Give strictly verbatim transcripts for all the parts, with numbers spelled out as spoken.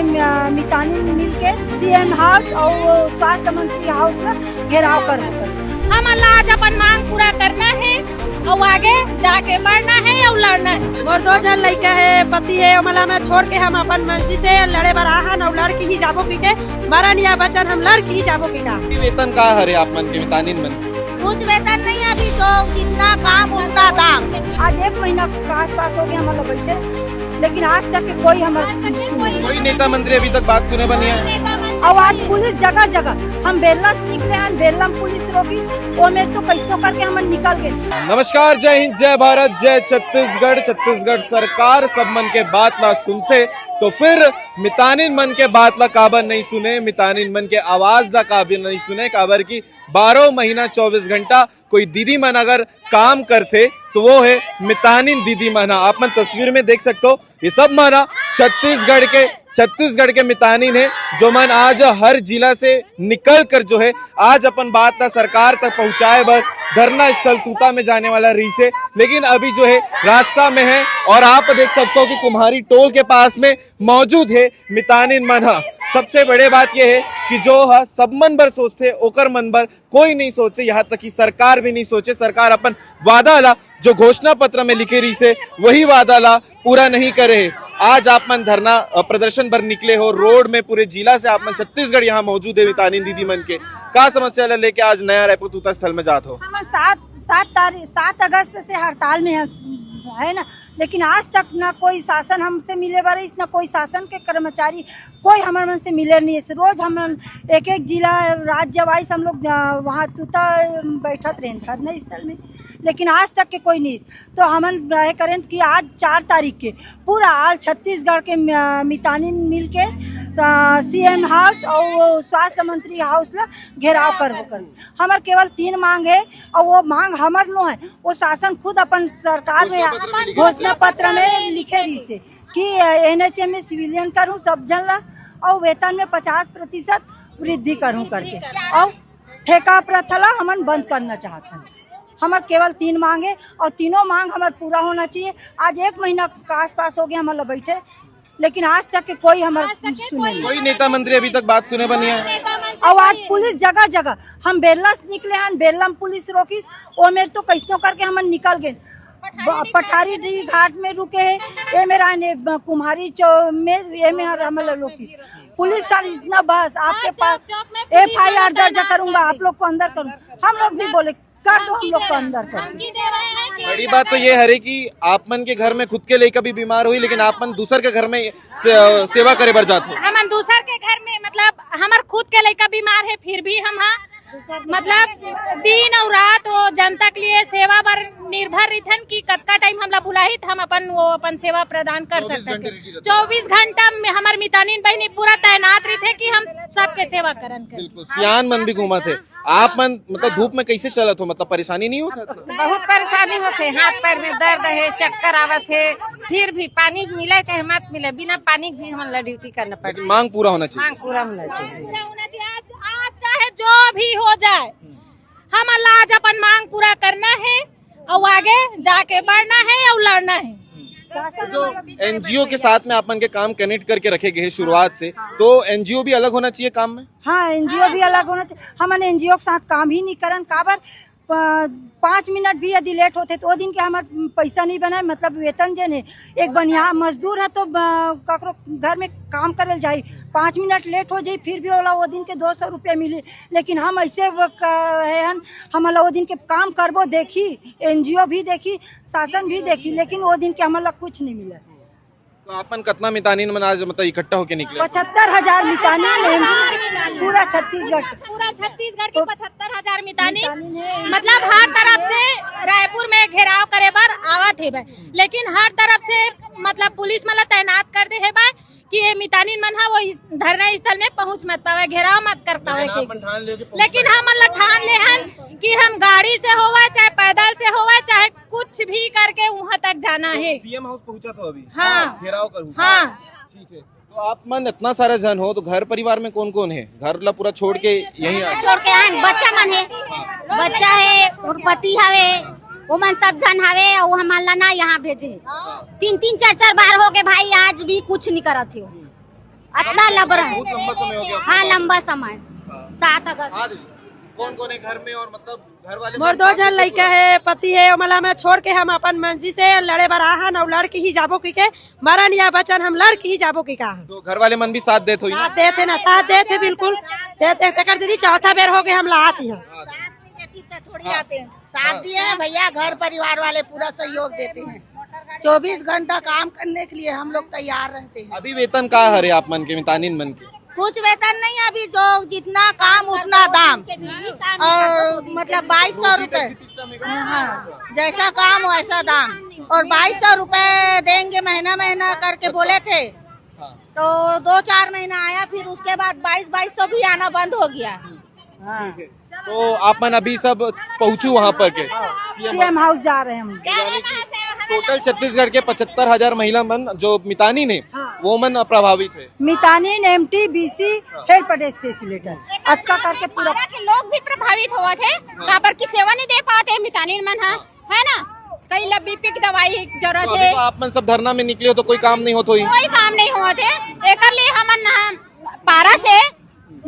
मितानी मिल के CM house और वो स्वास्थ्य मंत्री हाउस ला घेराव कर, कर। हमन ला आज अपन मांग पूरा करना है और आगे जाके बढ़ना है और लड़ना है। मोर दो झन लइका है, पति है, ओमन ला मैं छोड़ के हम अपन मर्जी से लड़े बर आहन और लड़ के ही जाबो पीटे। मरन या बचन, हम लड़ के ही जाबो पीटा। वेतन का हरे आप मन के, मितानिन मन? कुछ वेतन नहीं है अभी, तो जितना काम उतना दाम। आज एक महीना के आसपास हो गया हम लोग बैठे, लेकिन आज तक के कोई हमारे सुने नहीं। कोई नेता मंत्री अभी तक बात सुने बनी है? और आज पुलिस जगह जगह, हम बेल्ला से निकले हैं, बेल्ला में पुलिस रोकिस, वो में तो कैसो करके हम निकल गए। नमस्कार, जय हिंद, जय भारत, जय छत्तीसगढ़। छत्तीसगढ़ सरकार सब मन के बात ला सुनथे, तो फिर मितानिन मन के बात ला काबर नहीं सुने, मितानिन मन के आवाज ला काबर नहीं सुने, काबर की बारह महीना चौबीस घंटा कोई दीदी मन अगर काम करथे तो वो है मितानिन दीदी मन। आप मन तस्वीर में देख सकते हो, ये सब मन ह छत्तीसगढ़ के, छत्तीसगढ़ के मितानिन है, जो मन आज हर जिला से निकल कर जो है आज अपन बात ला सरकार तक पहुंचाए बर धरना स्थल तूता में जाने वाला रहिसे, लेकिन अभी जो है रास्ता में है। और आप देख सकते हो कि कुम्हारी टोल के पास में मौजूद है मितानिन मन ह। सबसे बड़े बात ये है कि जो ह सब मन बर सोचथे, ओकर मन बर कोई नहीं सोचे, यहाँ तक कि सरकार भी नहीं सोचे। सरकार अपन वादा ला, जो घोषणा पत्र में लिखे रहिसे, वही वादा ला पूरा नहीं करे है। आज आप मन धरना, अ, प्रदर्शन बर निकले हो, रोड में पूरे जिला से आप मन, छत्तीसगढ़ यहाँ मौजूद है मितानिन दीदी मन के। का समस्या ला लेके आज नया रायपुर तूता स्थल में जात हो? हमन सात, सात तारीख, सात अगस्त से हड़ताल में है, है ना, लेकिन आज तक ना कोई शासन हमसे मिले बर रहिस, ना कोई शासन के कर्मचारी, कोई हमर मन से मिले नहीं है। रोज हमन एक एक जिला, राज्य वाइज हम लोग, अ, वहाँ तूता, अ, बैठत रहेन धरना स्थल में, लेकिन आज तक के कोई नहीं। तो हमन रहे करेन कि आज चार तारीख के पूरा आल छत्तीसगढ़ के, अ, मितानिन मिल के, अ, सीएम हाउस और वो स्वास्थ्य मंत्री हाउस ला घेराव करबो कर। हमर केवल तीन मांग है और वो मांग हमर नो है, वो शासन खुद अपन सरकार में घोषणा पत्र में लिखे रहिसे कि एनएचएम में सिविलियन करूँ सब जन ला, और वेतन में पचास प्रतिशत वृद्धि करूँ करके, और ठेका प्रथा ला हमन बंद करना चाहत हन। हमर केवल तीन मांग है और तीनों मांग हमर पूरा होना चाहिए। आज एक महीना के आसपास हो गया हमन ला बैठे, लेकिन आज तक के कोई हमर सुने नहीं। कोई नेता मंत्री अभी तक बात सुने बर नहीं आए। और आज पुलिस जगह जगह, हम बेल्ला से निकले हन, बेल्ला में पुलिस रोकिस, वो मेरे तो कैसो करके हमन निकल गए। ब-, पठारी डी घाट में रुके हैं, ये मेरा ने ब-, कुम्हारी चौ में, ये में हर हमन ला रोकिस। पुलिस सर इतना बस आपके पास एफआईआर दर्ज करूंगा, आप लोग को अंदर करूंगा। हम लोग भी बोले कर दो, हम लोग को अंदर कर दो। बड़ी बात तो ये हरे कि आप मन के घर में खुद के लइका भी बीमार होही, लेकिन आप मन दूसर के घर में से, सेवा करे बर जात हो। हमन दूसर के घर में, मतलब हमर खुद के लइका बीमार है, फिर भी हम, हाँ, मतलब दिन और रात वो जनता के लिए सेवा बर निर्भर रहिथन कि कतका टाइम हमला बुलाही त हम अपन, वो अपन सेवा प्रदान कर सकत है। चौबीस घंटा में हमर मितानिन बहिनी पूरा तैनात रहिथे कि हम सबके सेवा करन करें। बिल्कुल, सियान मन भी घूमत है। आप मन मतलब धूप में कैसे चलत हो, मतलब परेशानी नहीं होत? बहुत परेशानी होत है, हाथ पैर में दर्द है, चक्कर आवत है, फिर भी पानी मिले चाहे मत मिले, बिना पानी भी हमन ला ड्यूटी करना पड़ता। लेकिन मांग पूरा होना चाहिए। मांग पूरा होना चाहिए। पूरा होना चाहिए। आज, आज चाहे जो भी हो जाए, हमन ला आज अपन मांग पूरा करना है और आगे जाके बढ़ना है और लड़ना है। जो एनजीओ के साथ में आप मन के काम कनेक्ट करके रखे गए हैं शुरुआत से, तो एनजीओ भी अलग होना चाहिए काम में? हाँ, एनजीओ भी अलग होना चाहिए। हमन एनजीओ के साथ काम ही नहीं करन, काबर प-, पाँच मिनट भी यदि लेट होते तो वो दिन के हमार पैसा नहीं बनाए, मतलब वेतन जे ने एक बनिया मजदूर है तो ब-, ककरो घर में काम करे जाई, पाँच मिनट लेट हो जाई, फिर भी ओला वो दिन के दो सौ रुपया मिली। लेकिन हम ऐसे वो क-, है हन, हम ओला वो दिन के काम करबो, देखी, एनजीओ भी देखी, शासन भी देखी, लेकिन वो दिन के हमला कुछ नहीं मिला। तो आप मन कतना मितानिन मन आज मतलब इकट्ठा होके निकले? पचहत्तर हजार मितानिन है पूरा छत्तीसगढ़ से। पूरा छत्तीसगढ़ के पचहत्तर हजार मितानिन, मितानिन है। मतलब हर तरफ से रायपुर में घेराव करे बर आवत हे बे, लेकिन हर तरफ से मतलब पुलिस मन ला तैनात कर दे हे बे कि ये मितानिन मन हा वो इस धरना स्थल में पहुंच मत पावे, घेराव मत कर पावे। लेकिन आप मन ठान ले हो कि पहुंच लेकिन पाए। हम मन ला ठान ले हन कि हम गाड़ी से होवे, चाहे पैदल से होवे, चाहे कुछ भी करके वहां तक जाना है। सीएम हाउस पहुंचा था अभी? हाँ। घेराव करूँ। हाँ। ठीक है, तो आप मन इतना सारा जन हो, तो घर परिवार में कौन कौन है? घर ला पूरा छोड़ के यहीं आ? छोड़ के आए, बच्चा मन है, बच्चा है और पति हवे, वो मन सब जन हवे, और हमन ला ना यहाँ भेजे। तीन तीन चार चार बार हो गए भाई, आज भी कुछ नहीं करत हो। अतना लबरा है। बहुत लंबा समय हो गया। हाँ, लंबा समय। हाँ। सात अगस्त। हाँ दीदी, कौन कौन है घर में और मतलब घर वाले मोर दो झन लइका है, पति है, ओमला मैं छोड़ के हम अपन मर्जी से लड़े बर आहन अउ लड़ के ही जाबो कहिके, मरन या बचन हम लड़ के ही जाबो कहिके आहन। तो घर वाले मन भी साथ देत होही ना? साथ देत है ना, साथ देत है बिल्कुल। से ते-, तेकर दीदी चौथा बेर हो गए हम लात ही हैं। हाँ। साथ नहीं देती तो थोड़ी हाँ। आते हैं। साथ हाँ। दिए हैं भैया, घर परिवार वाले पूरा सहयोग देते हैं। चौबीस घंटा काम करने के लिए हम लोग तैयार रहते हैं। अभी वेतन का हरे आप मन के, मितानिन मन के? कुछ वेतन नहीं, अभी जो जितना काम उतना दाम। और मतलब बाईस सौ रुपए। हाँ, जैसा काम वैसा दाम। और बाईस सौ रुपए देंगे महीना महीना करके बोले थे। हाँ। तो दो चार महीना आया, फिर उसके बाद बाईस बाईस सौ भी आना बंद हो गया। हाँ। ठीक है। तो आप मन अभी सब पहुंचू वहां पर के? सीएम हाउस जा रहे हैं हम। यानी कि टोटल छत्तीसगढ़ के पचहत्तर हजार महिला मन जो मितानिन है, हाँ। वो मन प्रभावित है। मितानिन, MT, BC, help desk facilitator, अतका करके पूरा। बारह के लोग भी प्रभावित होवत हे, हाँ। काबर की सेवा नहीं दे पाते मितानिन मन, हाँ, हाँ। है ना? कई ला बीपी की दवाई की जरूरत तो अभी है। तो आप मन सब धरना में निकले हो तो कोई काम नहीं होत होही? कोई काम नहीं होत हे। एकर लिए हमन, हम पारा से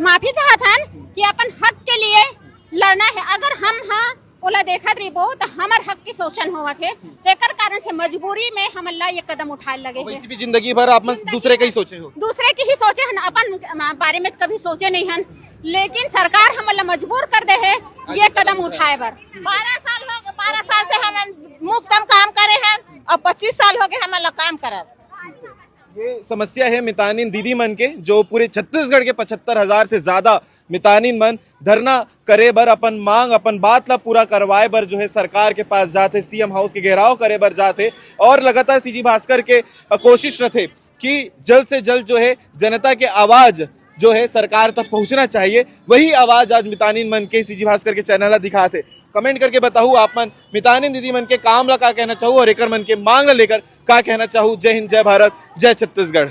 माफी चाहत हन कि अपन हक के लिए लड़ना है। अगर हम, हाँ, ओला देखत रहिबो तो हमर हक के शोषण होवत हे, तेकर कारण से मजबूरी में हमन ला ये कदम उठाए लगे हे। वैसे भी जिंदगी भर आप मन दूसरे के ही सोचे हो। दूसरे के ही सोचे हन, अपन बारे में कभी सोचे नहीं हन, लेकिन सरकार हमन ला मजबूर कर दे हे ये कदम उठाए बर। बारह साल हो गए, बारह साल से हमन मुफ्त में काम करे हन और पच्चीस साल हो गए हमन ला काम करत। ये समस्या है मितानिन दीदी मन के, जो पूरे छत्तीसगढ़ के पचहत्तर हजार से ज्यादा मितानिन मन धरना करे बर, अपन मांग, अपन बात ला पूरा करवाए बर जो है सरकार के पास जात हे, सीएम हाउस के घेराव करे बर जात हे और लगातार सीजी भास्कर के, अ, कोशिश रथे कि जल्द से जल्द जो है जनता के आवाज जो है सरकार तक पहुंचना चाहिए। वही आवाज आज मितानिन मन के सीजी भास्कर के चैनल ला दिखात हे। कमेंट करके बताहू आप मन मितानिन दीदी मन के काम ला का कहना चाहू और एकर मन के मांग ला लेकर का कहना चाहू। जय हिंद, जय भारत, जय छत्तीसगढ़।